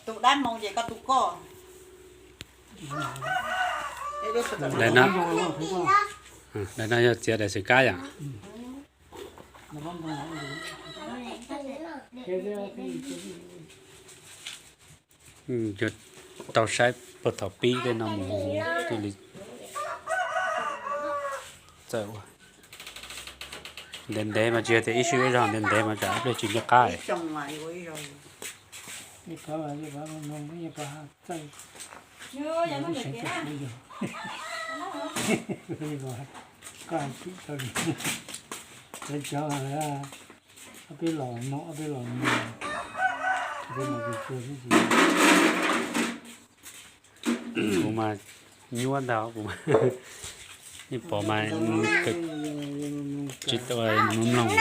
Tus dab moo ces koj tus koj. Daim no, daim no yog txiav daim xwm kab yom. Yuav tau saib puag thaum pib tej no mus thiaj li txawj ua. Ntev ntev mas tsis yog tias ib sij ib zaug, ntev ntev mas tsam ib pliag tsis nco qab. Ob peb los no, ob peb los no, ob peb los tsuag tsuag xwb. Kuv mas nyuaj ntag, kuv yeej pom mas tsis tau mloog,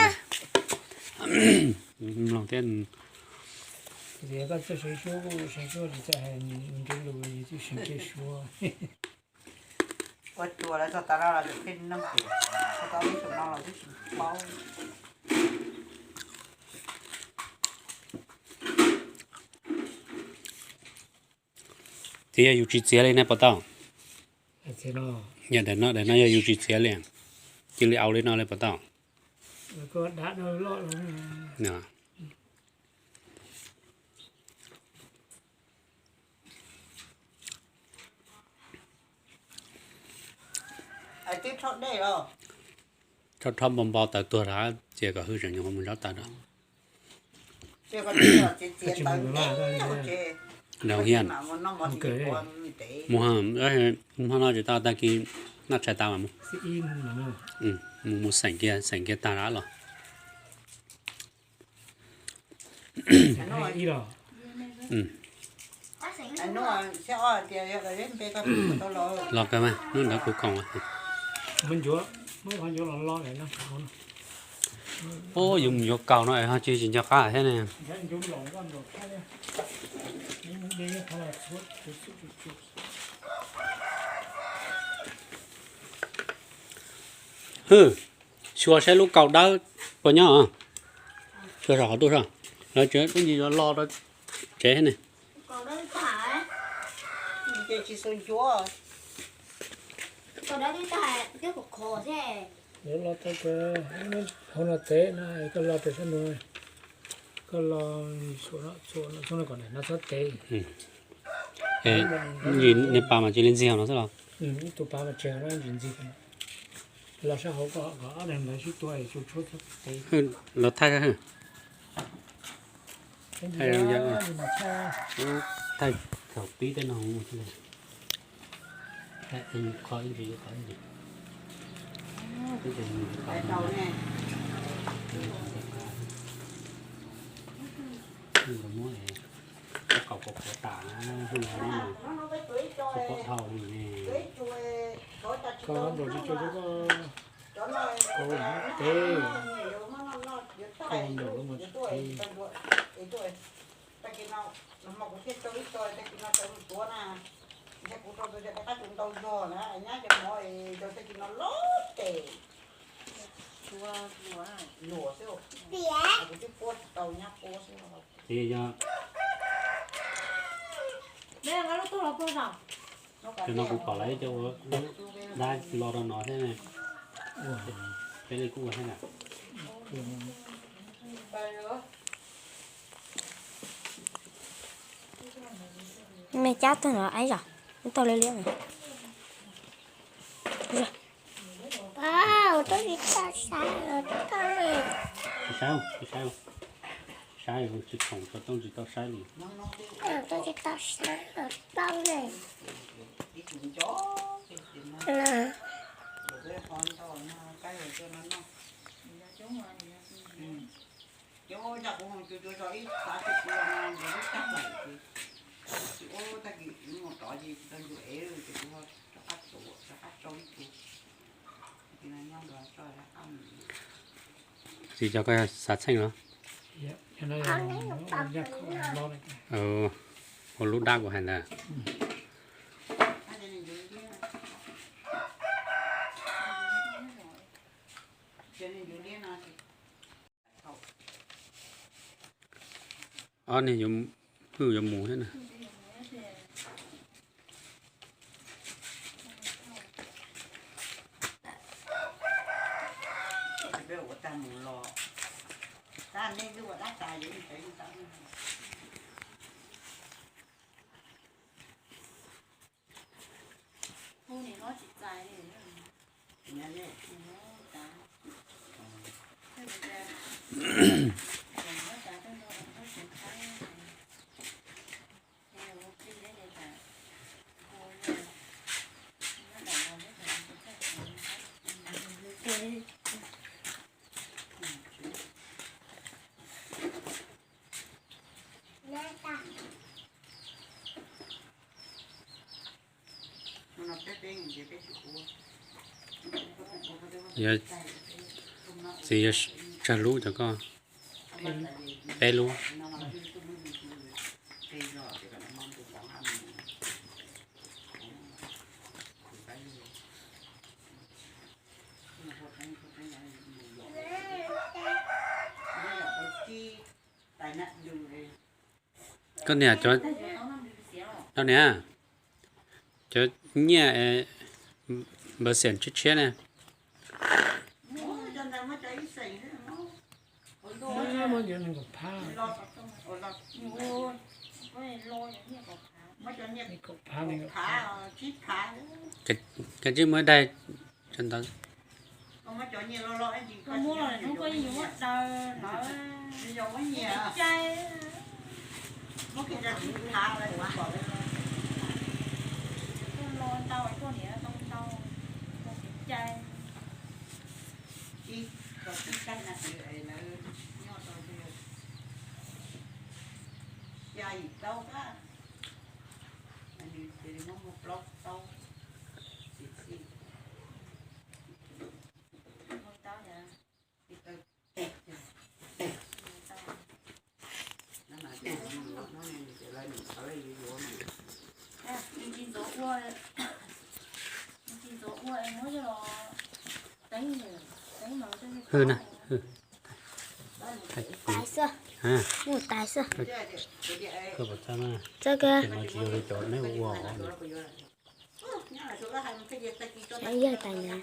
mloog thiab. Koj tsuas lawv txog tav no los tseem pheej nug, txog tav no los twb tsis paub. Txiv, yog yus tsis txiav li nej puas tau? Yog daim no, daim no yog yus tsis txiav li, cia li au li no li puas tau? Rho rho npo npo taws tuag rov cia kom hwj tseem nyuam qhuav mus nrov taws rau. Mus hmo no tsis tau, tag kis noj tshais tas mas mus, mus mus xeem kiag, xeem kiag tag rov los. Los kawg mas, hnub ntawd kuv khoom. Ub, yus mus yuav kaus no es ho tsis tsis nco qab thiab ne. Hwj, xyuas saib lub kaus dawb puas nyob. Xyuas saum qhov tuaj saib, lawv tseem ib ntsis los los rau tsev ne. Los tau hauv no tev no, koj los rau sab no, koj los txhua no kom no txhob tev. Ib ntsis nej pas mas cia li ntxig hauv no xwb los? Ib tug pas mas tseg no ntsis ntxig. Los sab hauv kom ob daim ntawd sib tua es tshuab txhob tev. Los thaij, thaij thaum pib tej no mus thiab. Thaij qhov ib ntsis, qhov ib ntsis. Muab kaus qhuav qhuav tas, koj pom dhau ne. Koj nrog tsis tso cov koj, koj tev, koj nrog lub no tsis tev. Tag kis no nag hmo kuv thiaj rau ib co, tag kis no sawv mus tuav na. Ntshe kuv rau tus yog rov qab tsis ntau zog na, nyab cov mov es rau tag kis no loj ces. Luam xwb, kuv twb puab tsis tau nyab puab xwb. Ces yog, ces no kuv pom lawv cov ua dab lo rau no thiab ne. Peb li kuj ua thiab na. Me cab tag no, ai yom, tau liab liab. Tsis saib, tsis saib, saib tsis khoom tau tooj tsis tau saib li. Tsis tau saib tau li. Cov ua cas kuv mus cuag cuag tso ib xav tias kuv los no nkawd lub caj daim ces tsis ua tag kis kuv mus rov ces tsis tau ncuav ev ces kuv rov qab tuav rov qab rau ib tug. Tsis cov koj xav txheej los? Ua lub dab kuv hais ntawd. Ob niag yuav Wb yuav mus thiab na. Yog txiv yuav tsawg lub cov koj? Peb lub. Koj niam cov, niam, cov nyiaj npawg xiam tshiab tshiab ne. Kav tsij muab daig cov ntawd. Hwj na, hwj. Tais xwb, mus tais xwb. Txawj kawg. Yog tais na. Tais thiab, tais na.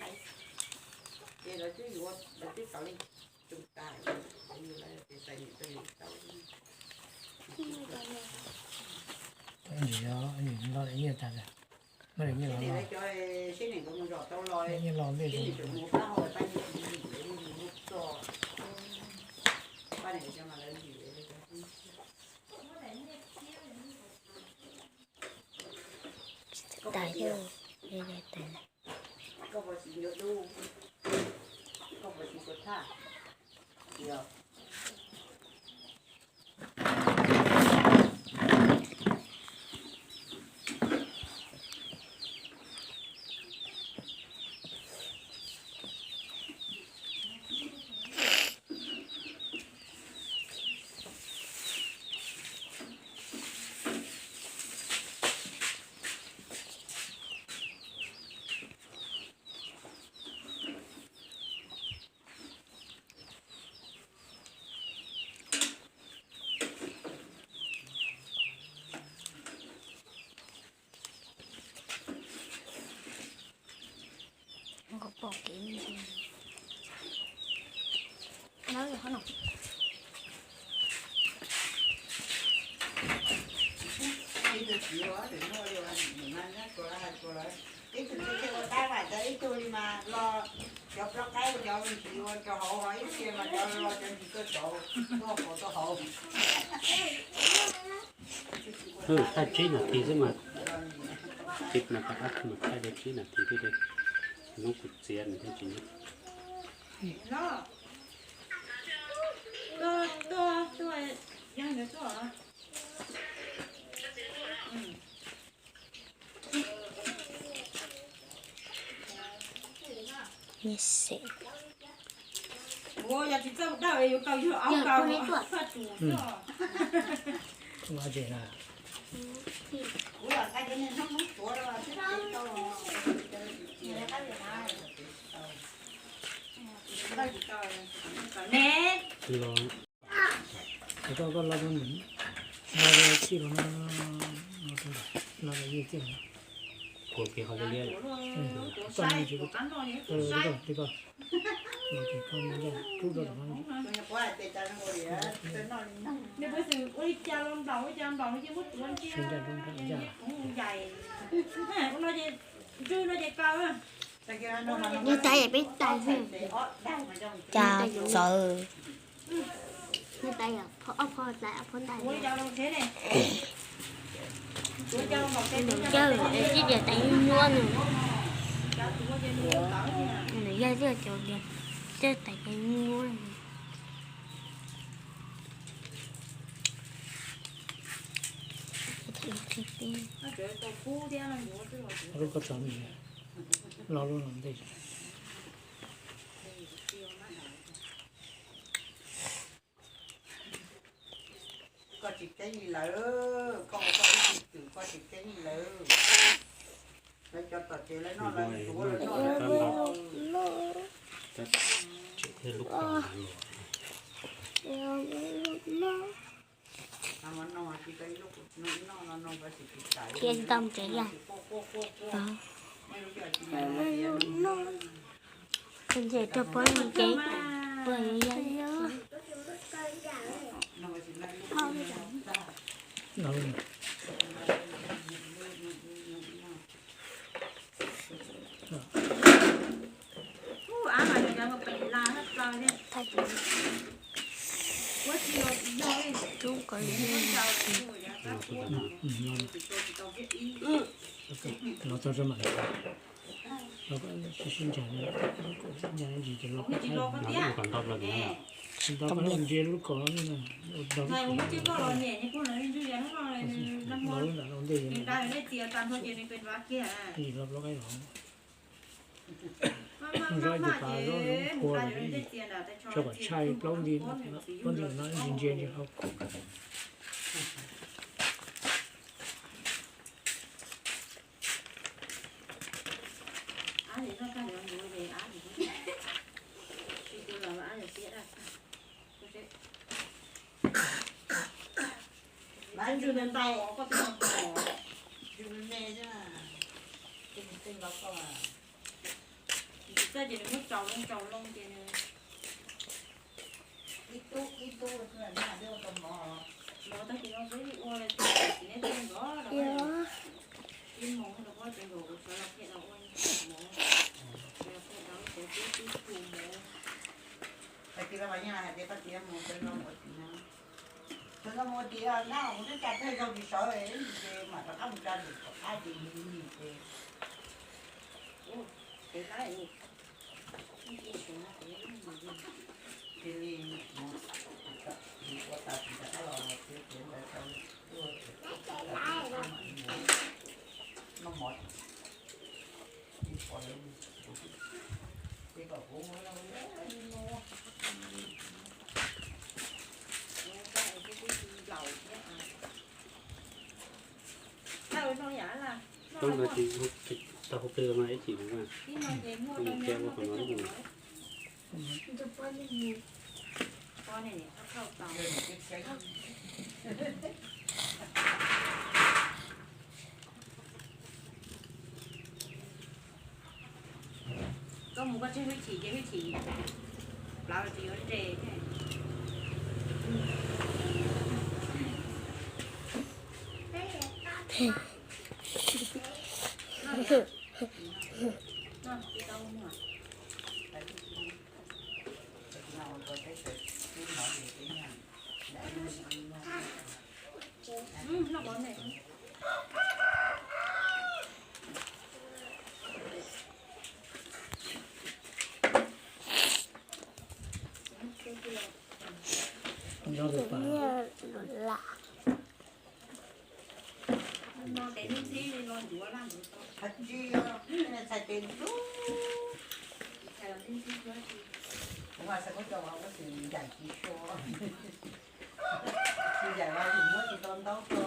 Nkauj pom kev me ntsis. Nab yog qhov no. Ib tug txiv ua tus muaj li ua nws mas nyob tsuas hais tsuas lawm. Ib tug txiv thiaj ua tab mas cov ib tug li mas los cov plaub qaib cov me ntsis ua rau hauv ho ib txhia mas cov los cov ntsis tuaj tsaus tuaj hauv tuaj hauv. Thaij tsib nas this xwb mas, tib mas tau ab mas thaij li tsib nas this thiab li. Hnub kuv txiav nws thiaj tsis nyob. Nyiaj xeem. Los, koj, koj los rau nws. Los txij los no, no txij los no. Kuv kev qhov liab liab. Koj no tsis, koj, koj, koj ncaj rub rau tom no. Nws tais peb tais xwb. Cas txawv. Nws tais ob pho tais, ob pho ntais. Nws yawg es tib diav tais nyuaj nyuaj nws. Nws yawg tib cov diav, tib tais tais nyuaj nyuaj. Lub koj tso ntej. Koj tsis keeb li lawm, koj ua koj ib tug twm koj tsis keeb li lawm. Lawv cov tom tsev lawv noj lawv ntxuav lawv noj lawv. Thiab tsis tau mus tsev yaj. Koj nce rau pob nkeeg, puag yuav yaj. Los txog sab mam, los sib sib ncaim, sib ncaim ntsis ces los kom ntau plaws, ntsia lub kom no, ntau lub ntawm no ntej, ntsis los plaub qaib los. Zaub ib tug pas zaub zaub qhua los ib, tso kom tshaj plaub nti, plaub nti no ntsis ntsia ntsis hau. Mas ntsis ntau ntau os, koj twb mus tos. Ntsis me me xwb. Ntsis me me nkaus koj. Ntsis txawj ces nws muab tsaus loo tsaus loo ces nws ib tub ib tub nyob ua tau mov. Mov tag kis no peb ua tsis neb txog nkaus los ib hmos rau pob tsev nkaus kuv sawv los phem los ua mov. Phem los phem los ua tib tib tug mov. Tag kis los mas yeej hais tias koj tias mus sawv los ua tim no. Sawv los ua tim no kuv twb tsa thawj zaug tsis sawv ces mam rov qab mus tsa lwm tom qab ces nws nim ces. Cia li mus ua tas tis rov qab los txiav txiav ntawd rau noj mov. Ces kom kuv ua li no. Tau ntawd tsis tau hu plig no ib chim no, cia ua qhov no ib chim. Koj mus koj tseg hwj chim ces hwj chim plawv los tsis yuav ze thiab. Nyob tus pas. Txhais tes ntxub. Kuv mas xav muab cov uas ua tsis ncaim tsis sua, tsis ncaim los yus muab tsis tau ntaub tso.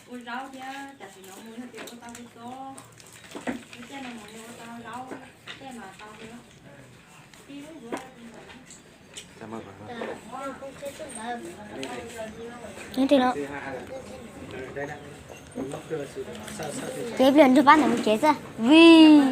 Ua zaub thiab, tam sim no mus yog tias ua tau kua txob, ua caij no mus yog ua tau zaub, caij no tau thiab. Ib lub ncuav. Nyob twg los? Ces ib pliag nrog pab ntawm mus tsev xwb vim.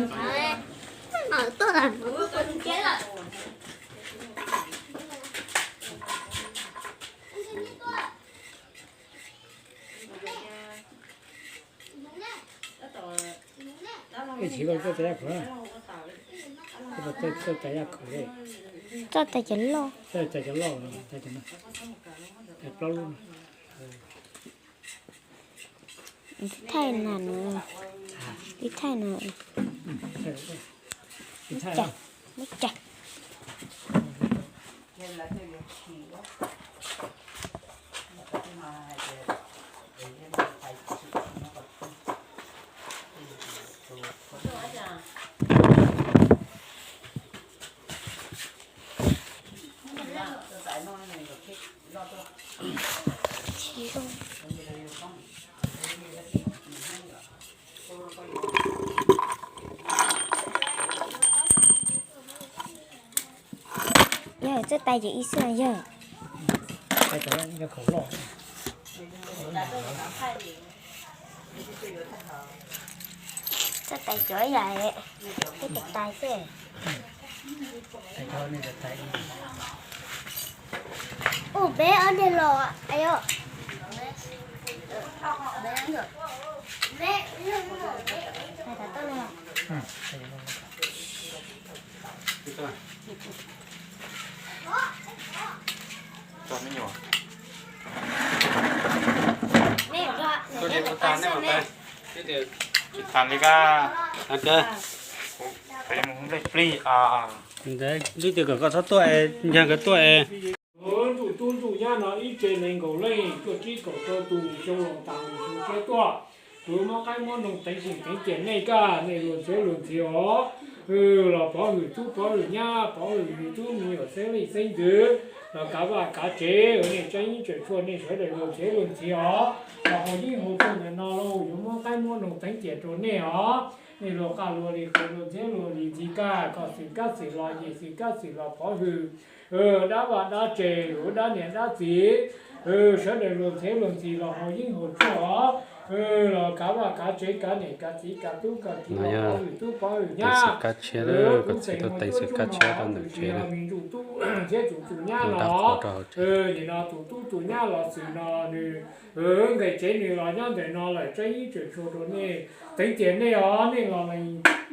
Ej, tsis loj, txoj tais yaj khaum, txoj tais yaj khaum li. Txoj tais cov loj, txoj tais cov loj, tais plaub lub. Thaij na, thaij na. Muab cais, muab cais. Yog txoj tais ces ib xwb yog. Txoj tais cov yam, peb tais xwb. Ub, peb ob niag los, Tsis tas li kab, peb mus hu nplej plig. Ntawd twb tias kom koj txhob tuaj es, yog nkawd tuaj es. Ntsuj tub ntsuj nyab no ib tsev nees nkaum leej, cuaj tsib kaum rau tus, xyoo laus tas mus xyoo tshiab tuaj. Kuv muab qaib muab noog teev xeem teev ciam nej kaj, nej luag ntxhiab luag ntxhi os. Los pov hwm tub pov hwm nyab, pov hwm yus tub me nyuam xeeb leej xeeb ntxwv, los kav vaj kav tsev, nej tseeb ib tseem tshuaj nej sawv daws luag ntxhiab luag ntxhi os. Los haus yeeb haus tshuaj ntawm no lauj, yuav muab qaib muab noog teev ciam rau nej os. Nej luag qaj luag li qe, luag ntxhiab luag li ntxhi kaj, koj xwm kab xwm los yim, xwm kab xwm los pov hwm, dab vaj dab tse, dab niam dab txiv, sawv daws luag ntxhiab luag ntxhi los haus yeeb haus tshuaj os. Los kav vaj kav tsev, kav niam kav txiv, kav tub kav kiv, los pov hwm tub pov hwm nyab. Kab tshiab, koj txiv tuaj teev xwm kab tshiab rau ntawm tsev na. Ntsuj tub thiab tus tus nyab no, nim no tus tub tus nyab los xwm no nws nqes tsev nws los nyob ntawm no lawm, tseeb ib tseem tshuaj rau nej, teev ciam nej os. Nej los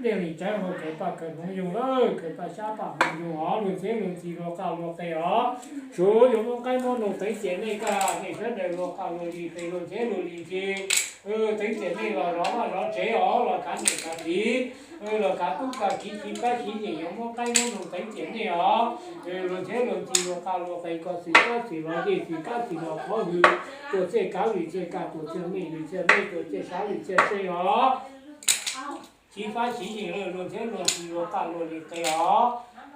nej lees tseeb hauv kawg paj kawg hmoov yoog lawm, kawg paj xyab paj hmoov yoog os, luag ntxhiab luag ntxhi luag qaj luag qe os. Suav yuav muab qaib muab noog teev ciam nej kaj, nej sawv daws luag qaj luag li qe, luag ntxhiab luag li ntxhi, teev ciam nej los zov vaj zov tsev os, los kav niam kav txiv, los kav tub kav kiv, txiv pab txiv nyem yuav muab qaib muab noog teev ciam nej os. Luag ntxhiab luag ntxhi luag qaj luag qe, koj xwm kab xwm los yim, xwm kab xwm los pov hwm, tuam txiaj kav vim txiaj kaj, tuam txiaj meej vim txiaj meej, tuam txiaj sav vim txiaj seej os. Txiv pab txiv nyem luag ntxhiab luag ntxhi luag qaj luag li qe os.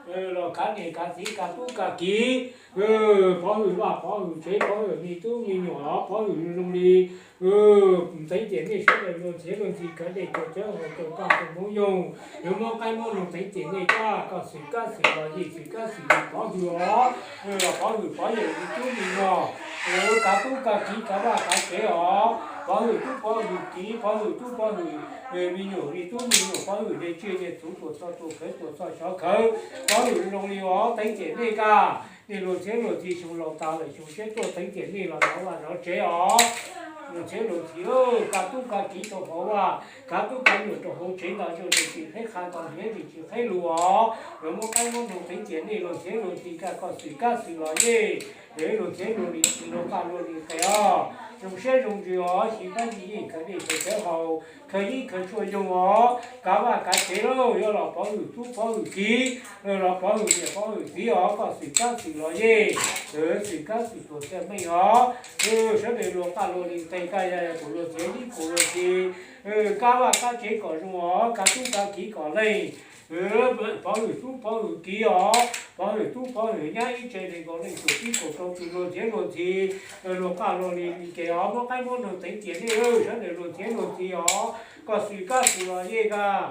Los kav niam kav txiv, kav tub kav kiv, pov hwm vaj pov hwm tsev, pov hwm me tub me nyuam, pov hwm zoo li Teev Tiam nej sawv daws luag ntxhiav luag ntxhi kawg dej kawg cawv hauv kawg paj kawg hmoob yoog, yuav muab qaib muab noog teev tiam nej kab, koj xwm kab xwm los yeej xwm kab xwm li pov hwm os. Los pov hwm pov hwm li tub li nyuag, kav tub kav kiv kav vaj kav tsev os. Pov hwm tub pov hwm kiv, pov hwm tub pov hwm me nyuam li tub me nyuam, pov hwm niag tsiaj niag txhu tuaj txog tuaj khawv tuaj txog xyov khawv, pov hwm zoo li os teev tiam nej kab. Nej luag ntxhiav luag ntxhi xyoo laus tas lawm xyoo tshiab tuaj teev tiam nej los zov vaj zov tsev os. Luag ntxhiav luag ntxhi, kav tub kav kiv rau hauv vaj, kav tub kav nyuam rau hauv tsev, nto zoo li tsis qheb qha, nto zoo li tsis qheb lus os. Yuav muab qaib muab noog teev tiam nej luag ntxhiav luag ntxhi kab, koj xwm kab xwm los yeej, luag ntxhiav luag li txi luag qaj luag li qe os. Zoo siab zoo ntsws os, xyiv pab tsi yeej khaws dej khaws cawv haus, khaws yeeb khaws tshuaj yoog os. Kav vaj kav tsev lauj, yuav los pov hwm tub pov hwm kiv, los pov hwm niam pov hwm txiv os, koj xwm kab xwm los yeej, xwm kab xwm tuag txhiaj meej os. Sawv daws luag qaj luag li qe, kab vaj kuv luag txiv yeeb kuv luag txiv, kab vaj kab tsev kom zoo os, kav tub kav kiv kom leej, pov hwm tub pov hwm kiv os, pov hwm tub pov hwm nyab ib tse nees nkaum leej, txum tib kaum rau tus luag ntxhiav luag ntxhi, luag qaj luag li li qe os, muab qaib muab noog teev tiam nej sawv daws luag ntxhiav luag ntxhi os, koj xwm kab xwm los yeej kab.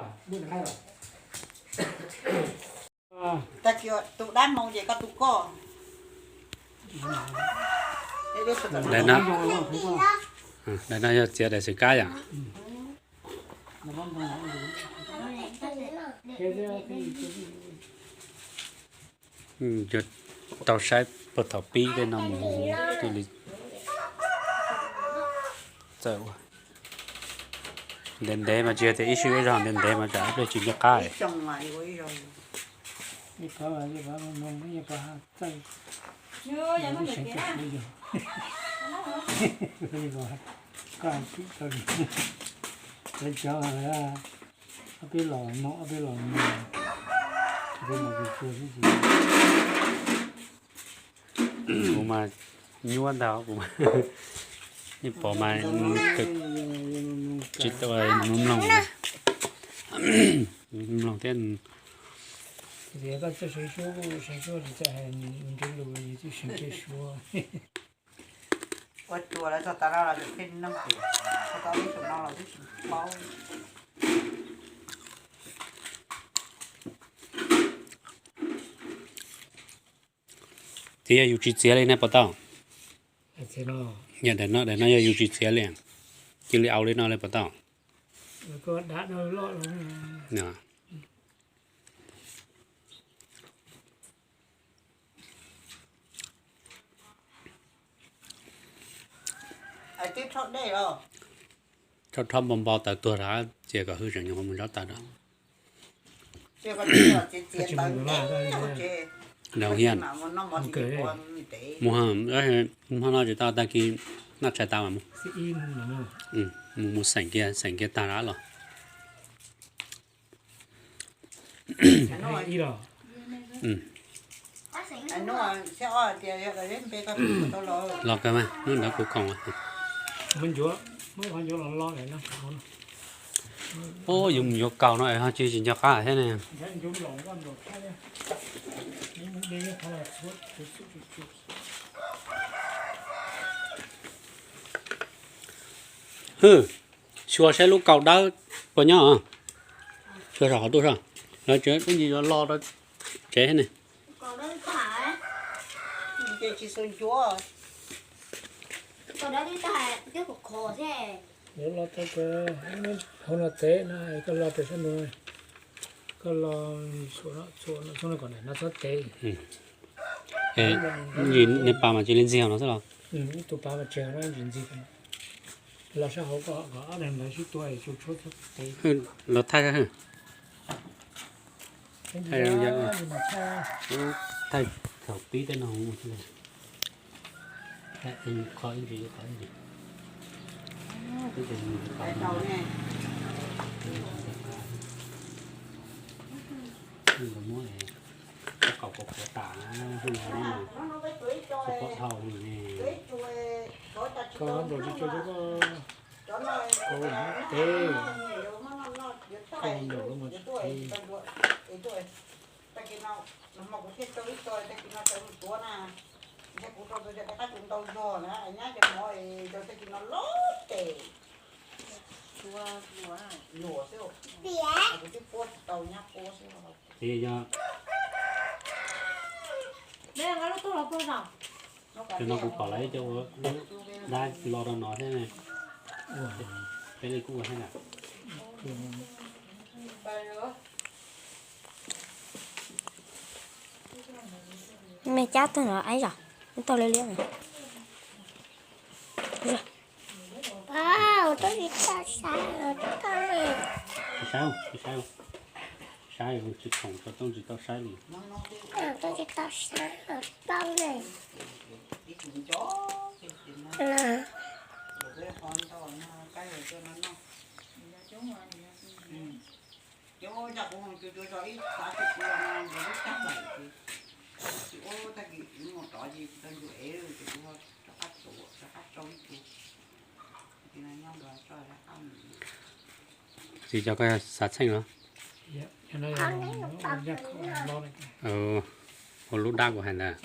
Tus dab moo ces koj tus koj. Daim no, daim no yog txiav daim xwm kab yom. Yuav tau saib puag thaum pib tej no mus thiaj li txawj ua. Ntev ntev mas tsis yog tias ib sij ib zaug, ntev ntev mas tsam ib pliag tsis nco qab. Peb los no, peb los no, peb los kuv mas nyuaj ntag kuv, nej pom mas tsis tau mloog, mloog thiab. Koj tseem seev suab, seev suab tsis txawj hais nrov lus, tseem seev suab. Ua tsuas lawv txog tav no los tseem pheej nug, txog tau ib tug no los twb tsis paub. Txiv yog yus tsis txiav li nej puas tau? Yog daim no, daim no yog yus tsis txiav li, cia li au li no li puas tau? Rho rho npau npau taws tuag rau, cia kom hwj tseem nyuam qhuav mus ntsov taws rau. Daus hiam, mus hmo no tsis tau, tag kis noj tshais tas mas mus, mus mus xeem kiag, xeem kiag tag rau los. Los kawg mas, hnub ntawd kuv khoom. Ub, yus mus yuav kaus no es ho tsis tsis nco qab thiab ne. Hwj, xyuas saib lub kaus dawb puas nyob. Xyuas saum qhov tuaj saib, lawv tsev ib ntsis yuav lo rau tsev thiab ne. Yuav lo tau hauv no tev no, koj lo rau sab no, koj lo txhuam no, txhuam no kom daim no txhob tev. Ib yim nej pas mas cia li ntxig no xwb los? Ib tug pas mas tseg no ntsis ntxig. Los sab hauv kom ob daim ntawd sib tua es tshuab txhob tev. Los thaij, thaij, thaij thaum pib tej no mus thiab. Thaij kho ib ntsis, kho ib ntsis. Muab kaus qhuav qhuav tas, kho dhau ne. Kho nraum tsis tso, kho tev, kho nraum lub no tsis tev. Ces no, los mas kuv thiaj rau ib co, tej kis no rau mus tuav na. Ntshe kuv rau tus yog tej qab tsuas ntau zog na, nyab cov mov es rau tej kis no loj ces. Luam xwb, kuv twb puab tsis tau nyab puab xwb. Ces yog cov no kuv pom lawv cov ua dab los rau no thiab ne. Peb li kuj ua thiab na. Me cab tag no aib zog, tau liab liab. Pau, tau tsis tau saib, tau ne. Tsis saib, tsis saib, tsis saib, tsis khoom tau tsis tau saib li. Tau tsis tau saib, tau ne. Txiv, cov koj xav txheej los? Ua lub dab kuv hais ntawd.